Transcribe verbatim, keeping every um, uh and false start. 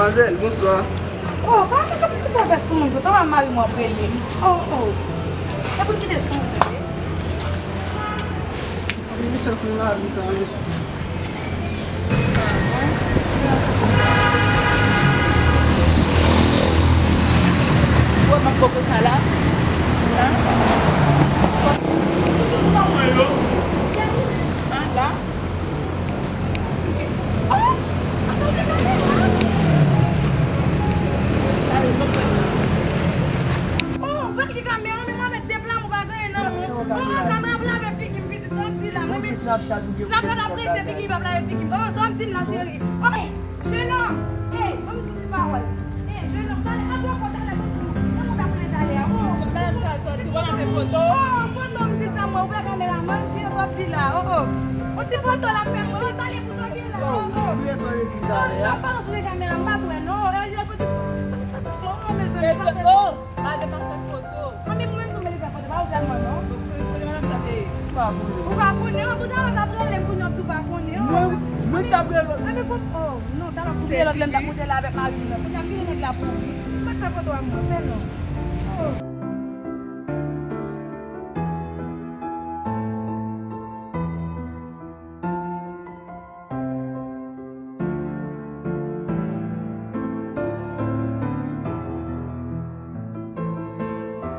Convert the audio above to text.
Madmwazèl, bonswa. Oh, pa fè kòm sa fè sou moun, sa mari mwen ap rele m. Oh, oh. E pou l kite sou moun. Michel, sou mari sa, wi. Wè, m ap poko sa la. Hein? Ah, la. Oh! Atande, gade la. Gade, mwen kwè. Oh, ou pa ki kamera, men mwen met de pla, mwen pa gen nan. Oh, kamera ap lave figi m, pitit, sa w ap di la. Mwen met Snapchat ap prese figi m, li p ap lave figi m. Oh, sa w ap di m la, cheri? Oh, hey, jenòm. Hey, ban m di ti pawòl. Hey, jenòm, talè, antre ankò, talè, ban m di w. Nan mwen pa konnen talè a. Oh, talè m ka soti, wè m ap fè foto. Oh, foto m di sa, mwen, ou pa kameramann, ki sa w ap di la? Oh, oh. Yon ti foto l ap fè mwen. Oh, talè pou sa w gen la. Oh, oh. Ou bliye sa w te di m talè a? Oh, pa sou kamera, m pa t wè, non. Oh, Hergé, foto. Oh, oh, mezanmi, pa fè. Oh, pa gen pa fè foto. Mwen menm, mwen menm tou mele fè foto, pa ou sèlman non. Kote madanm sa te ye? M pa konnen. Ou pa konnen, an, pou talè w t ap rele m, kounye a w ap di w pa konnen, an. Mwen, mwen t ap rele. An, men pou, oh, non, talè w ap kounye a lòt lè m t ap monte la avèk mari m nan. Kounye a m kite nèg la pou ou, wi. Mwen fè foto a mwen, fè non.